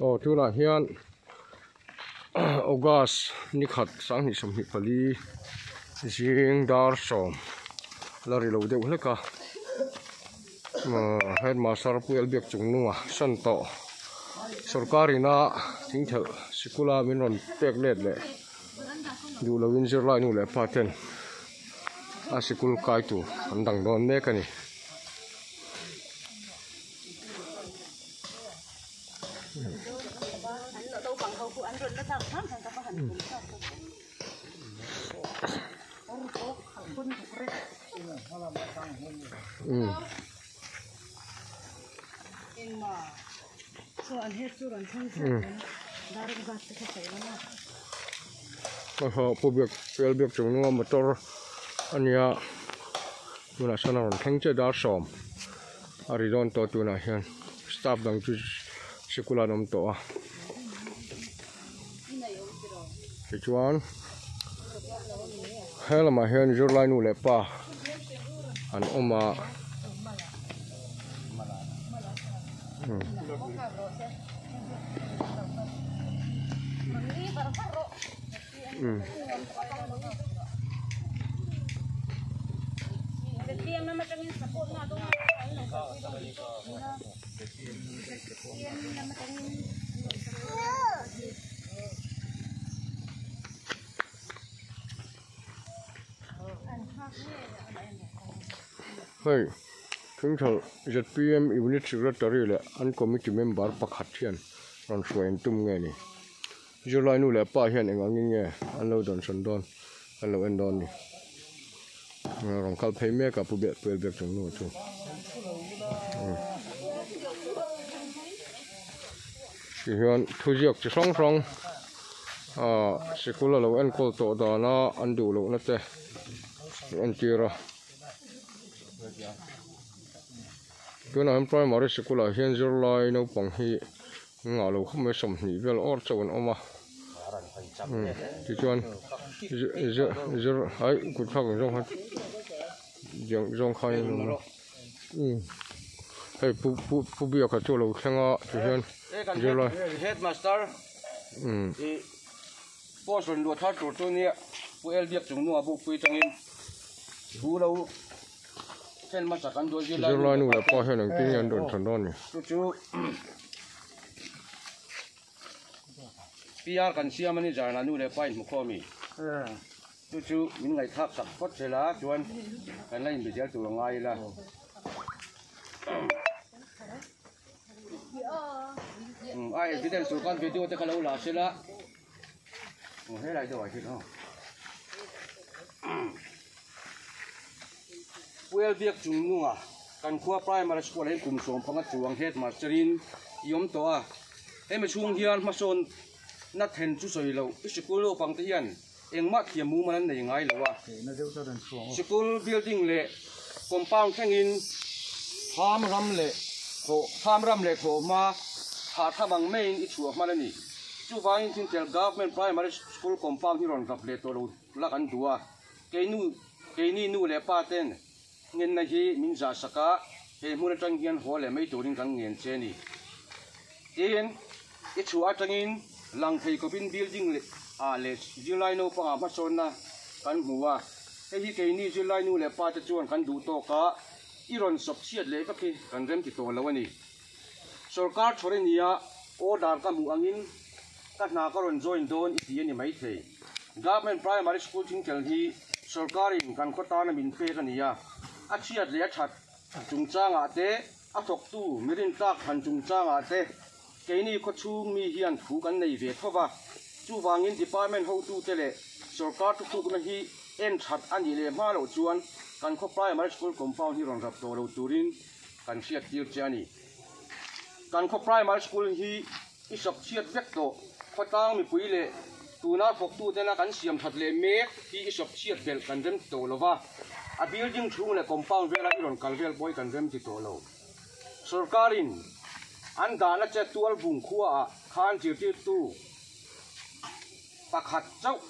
Aw tunah hian August ni khat 2024 zing dar sawm la ri lo deuh hlek a headmaster pu Elbiak chung nunga san tawh sorkar ina thingthelh sikul a min rawn pek let leh duh lovin zirlai nu leh pa ten a sikul kai tur an dang dawn mek a ni. Pu biak pial biak chung nunga motor a nia tunah sawn a rawn thleng chiah dar sawm a ri dawn tawh tunah hian staff dang chu sikul ah an awm tawh a tichuan he lamah hian zirlai nu leh pa an awm a. Hei thingthalh zpm unit secretary leh an committee member pakhat hian rawn hruai an tum nge ni. Zirlai nu leh pa hian eng angin nge an lo dawnsawn dawn an lo en dawn ni. Rawn kal phei mek a pu beh puel bek chung nu chu. Tihian thuziak chi hrang hrang ah sikul a lo enkawl tawh dana an duh lohna te an entir a. Tunah hian primary sikul ah hian zirlai naupang hi Engah lo khawp mai 20 vel awr chauh an awm a tichuan zir ai kut thlak ang zawng khan zawng khan in awm a hei pu pu pu biaka chu a lo thleng a tihian zirlai headmaster i post rawn luah thar tur chu nia pu el biak chung hnungah bukpui tangin thu lo thlen hmasa kan duh a zirlai nu leh pa hian engtin nge an rawn chhan dawn ni chu chu. PR kan siam a ni Zarna nu leh pa in hmu khawm i chu chu min ngaihthlak sak phawt zel a chuan kan la inbe zel tur a ngai ila. A evidence tur khan video te kha lo la sela helai deuh ah hian aw. Puel biak chung nunga kan khua primary school ah hian kum 15 chuang headmaster in i awm tawh a, hemi chhung hian hmasawn na then chu sawi loh i sikul naupang te hian engmah thiam mumal an nei ngai lo a, sikul building leh compound thlengin tham ram leh thawh tham ram leh thawhhma thah tham ang maiin i chhuah hman a ni. Chuvangin Thintel Government Primary School compound hi rawn rap leh tawh lo lak an duh a. Keinu, keini nu leh pa ten ngenna hi min zah sak a, he hmun atang hian haw leh mai turin kan ngen che a ni. Tin, i chhuah atangin lang thei khawpin building leh ah leh zirlai naupangah hmasawnna kan hmu a, hei hi keini zirlai nu leh pa te chuan kan duh tawk a, i rawn sawp chhiat leh vek hi kan rem ti tawh lo a ni. Sorkar thawr i nia, order ka hmuh angin ka hna ka rawn join dawn i ti a ni maithei. Government Primary School thingtel hi sorkarin kan khaw tana min pek a ni a, a chhiat leh a that chungchangah te, a thawktu mi rintlak thlan chungchangah te keini khaw chhung mi hian thu kan nei ve tho va. Chuvangin department hotute leh sorkar thutlukna hi en that a nih leh hma loh chuan kan khaw Primary School compound hi rawn rap tawh lo turin kan hriat tir che a ni. Kan khaw primary school hi i sawp chhiat vek tawh. Khawtlang mipui leh tuna thawktutena kan siam that leh mek hi i sawp chhiat belh kan rem ti tawh lo va, a building chhung leh compound vela i rawn kal vel pawh hi kan rem ti tawh lo. Sorkarin an dahna che tual bung khuaah khan zirtirtu pakhat chauh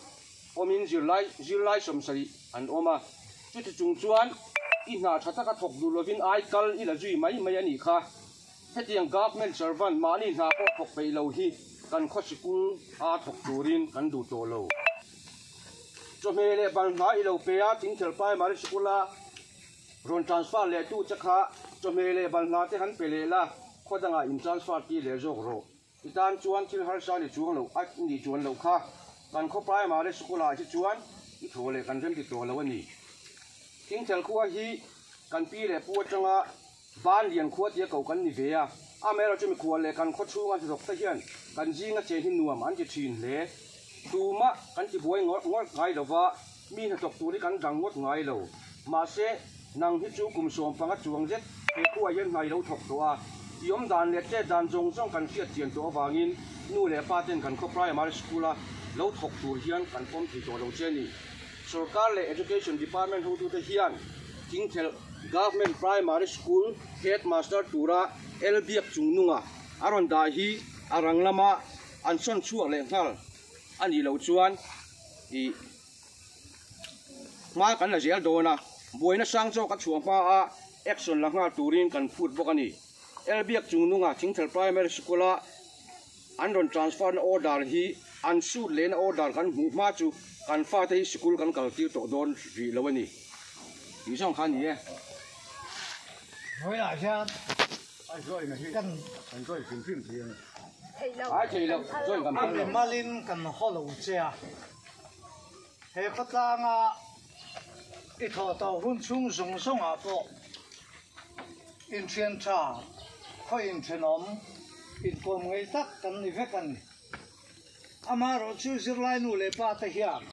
awmin zirlai zirlai 70 an awm a, chuti chung chuan i hna tha taka thawk duh lovin ai kal i la zui mai mai a nih kha. Hetiang government servant mahni hna pawh thawk peih lo hi kan khaw sikul a thawk turin kan duh tawh lo. Chawhmeh leh balhna i lo pe a, Thingthel Primary Sikul a rawn transfer leh tu che kha chawhmeh leh balhna te han pe leh la, khaw dangah in transfer tir leh zawk rawh. I tan chuan thil harsa ni chuang loh a nih chuan loh kha kan khaw Primary Sikul ah hi chuan i thaw leh kan remti tawh lo a ni. Thingthel khua hi kan pi leh pu atanga Ban lian khua tia ko kan ni ve a, amaherawh chu mikhual leh kan khaw chhunga hnathawk te hian kan zinga chen hi nuam an ti thin hle. Tumah kan ti buai ngawrh ngawrh ngai lo va, mi hnathawk tur hi kan dang ngawt ngai lo. Mahse, nang hi chu kum 15 chuang zet he khuaah hian hna i lo thawk tawh a, i awm dan leh chet dan zawng zawng kan hriat chian tawh avangin nu leh pa ten kan khaw primary school a lo thawk tur hian kan pawm thei tawh lo che a ni. Sorkar leh Education Department hotute hian Thingthelh Government Primary School Headmaster tura El Biak Chungnunga a rawn dah hi a rang lama an sawn chhuak leh nghal a nih loh chuan ih hma kan la zel dawn a, buaina sang zawk a chhuah hma a action la nghal turin kan phut bawk a ni. El Biak Chungnunga Thingthelh Primary School a An rawn transfer na order hi an suit lehna order kan hmuh hma chu kan fate hi sikul kan kal tir tawh dawn rih lo a ni tih zawng kha a ni e. Vawiinah hian kan Ai thei lo, join kan phal lo. A mimalin kan haw lo che a, he khawtlanga i thawh tawh hun chhung zawng zawngah pawh Inthian tha, khaw inthenawm, inkawm ngei tak kan ni vek a ni. Amaherawhchu zirlai nu leh pa te hian.